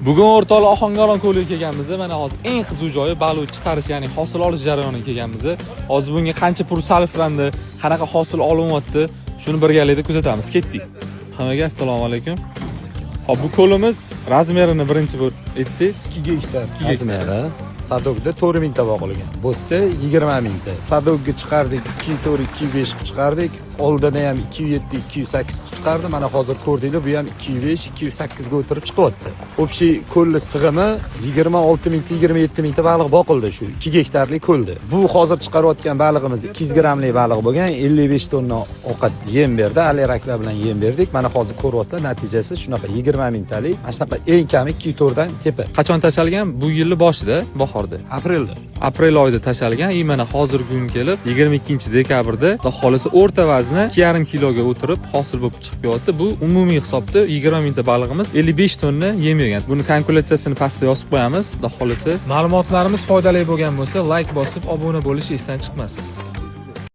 Bugun o'rtoqlar, Ohangaron ko'liga kelganmiz. Mana hozir eng qiziq joyi, baliq chiqarish, ya'ni hosil olish jarayoniga kelganmiz. Hozir bunga qancha pul sarflandi, qanaqa hosil olinyapti, shuni birgalikda kuzatamiz. Ketdik. Hammaga assalomu alaykum. Hop, bu ko'limiz размер ini birinchi bir aytsangiz. 2 gektar. 2 gektar. Размер i. Садок da 4 mingta boqilgan. Bu yerda 20 mingta. Садок ga chiqardik, 2,4, 2,5 qilib chiqardik. Oldini ham 2,7, 2,8 qilib chiqardi. Mana hozir ko'rdinglar, bu ham 2,5, 2,8 ga o'tirib chiqyapti. Общий ko'lni sig'imi 26 mingta, 27 mingta baliq boqildi shu 2 gektarlik ko'lda. Bu hozir chiqarayotgan balig'imiz 200 grammlik baliq bo'lgan, 55 tonna ovqat yem berdi, aliraklar bilan yem berdik. Mana hozir ko'ryapsizlar, natijasi shunaqa 20 mingtalik. Mana shunaqa eng kami 2,4 dan tepa. Qachon tashalgan? Bu yilni boshida, bahorda. Aprelda. Aprel oyida tashalgan. И mana hozirgi kun kelib, 22 dekabrda, xudo xohlasa, o'rta vazni 2,5 kiloga o'tirib, hosil bo'lib chiqib kelyapti. Bu umumiy hisobda 20 mingta balig'imiz 55 tonna yem yegan. Buni kalkulyatsiyasini pastda yozib qo'yamiz, xudo xohlasa. Ma'lumotlarimiz foydali bo'lgan bo'lsa, layk bosib, obuna bo'lish esdan chiqmasin.